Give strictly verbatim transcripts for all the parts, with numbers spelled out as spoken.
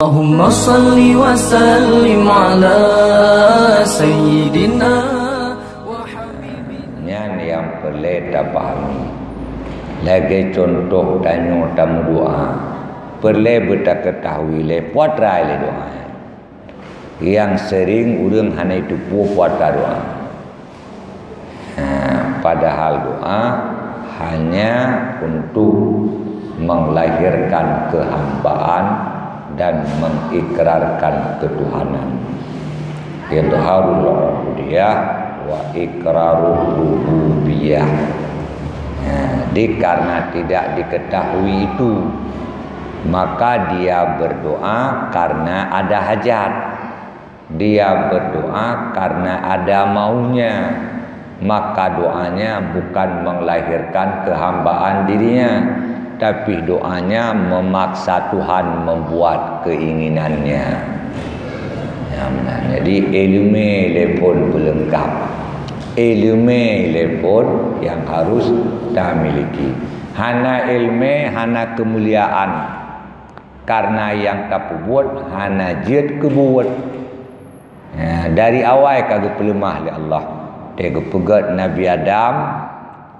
Allahumma salli wa sallim ala sayyidina wa habibina. Nyan nyang peureulée tapahami. Lagée cuntoh tanyoe tameudoá, peureulée beutakeutahui lé peue atra lé doá. Nyang seuring ureuëng hana jiteupeue peue atra doá. Nah, padahal doa hanya untuk melahirkan kehambaan dan mengikrarkan ketuhanan. Izharul ubudiyah wa iqrarur rububiyah. Nah, jadi karena tidak diketahui itu, maka dia berdoa karena ada hajat. Dia berdoa karena ada maunya, maka doanya bukan melahirkan kehambaan dirinya, tapi doanya memaksa Tuhan membuat keinginannya. Ya, benar. Jadi, ileumé lé phon beulengkap. Ileumé lé phon yang harus tamiliki. Hana ileumé, hana keumuliaan. Karena nyang tapeubuet hana jeuet keu buet. Ya, dari awai ka geupeuleumah lé Allah. Teuh geupeugét Nabi Adam,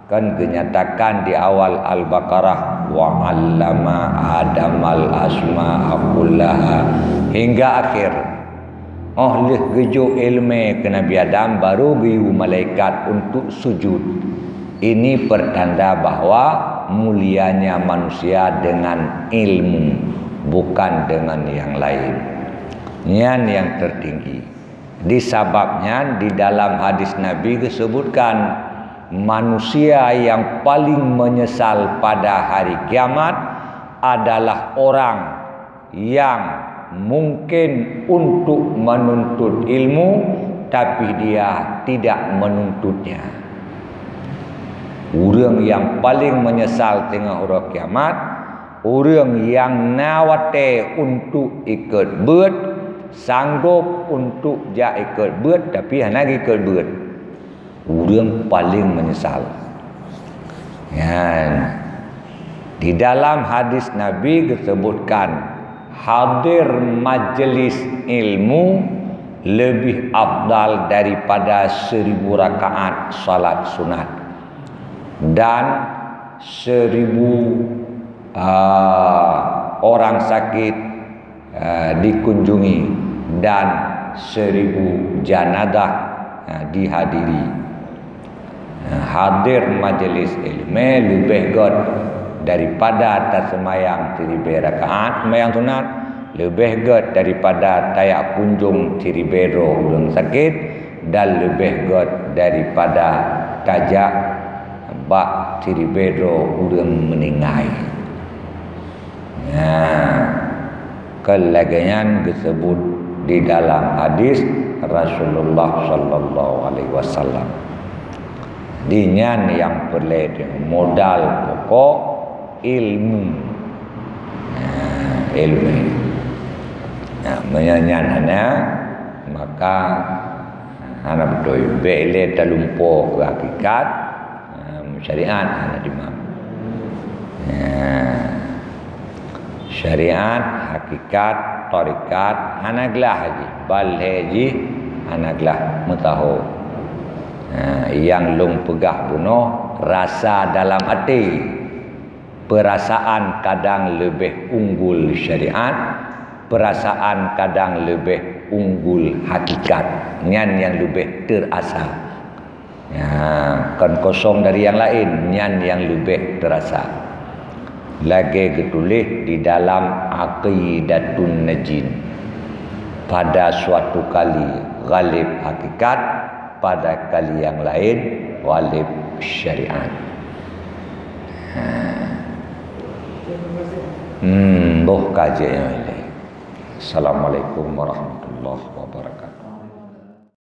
kan geunyatakan di awal Al-Baqarah, "Wa 'allama Adamal asma'a kullaha," hingga akhir. Óh lheueh geujok ileumé keu Nabi Adam, baru geuyue malaikat untuk sujud. Ini pertanda bahwa mulianya manusia dengan ilmu, bukan dengan yang lain. Nyan nyang tertinggi. Di sabab nyan, di dalam hadis Nabi geusebutkan, manusia yang paling menyesal pada hari kiamat adalah orang yang mungkin untuk menuntut ilmu, tapi dia tidak menuntutnya. Ureuëng nyang paleng meunyeusal teungoh uroe kiamat, ureuëng nyang na watée untuk ikot beuet, sanggob untuk jak ikot beuet, tapi hana geukot beuet. Ureuëng paleng meunyeusal. Nyan, di dalam hadis Nabi geusebutkan, hadir majelis ilmu leubeh afdal daripada seribu rakaat salat sunat, dan seribu, ah, orang sakit, ah, dikunjungi, dan seribu janazah, ah, dihadiri. Ah, hadir majelis ilmu leubeh gét daripada taseumayang siribée rakaat seumayang sunat, leubeh gét daripada tajak kunjong siribée droe ureuëng sakét, dan leubeh gét daripada tajak bak siribée droe ureuëng meuninggai. Nah, kon lagée nyan geuseubut di dalam hadis Rasulullah sallallahu alaihi wasallam. Di nyan nyang peureulée modal pokok ilmu. Nah, ilmu. Nah, meunyoe nyan hana, maka hana beutôi. Bék lé talumpoe keu hakikat, ha, syariat hana dimam. Ha, syariat, hakikat, tarekat hana glah jih, balhé jih hana glah meutaho. Ha, nyang lôn peugah bunoe rasa dalam até. Peurasaan kadang leubeh unggul syariat, peurasaan kadang leubeh unggul hakikat. Nyan nyang leubeh teurasa. Ya, kon kosong dari nyang laén, nyan nyang leubeh teurasa. Lagée geutuléh di dalam Aqidatun Najin, pada suatu kali ghalib hakikat, pada kali nyang laén ghalib syariat. Hmm, boh ka jeuet nyoe lé. Assalamualaikum warahmatullahi wabarakatuh.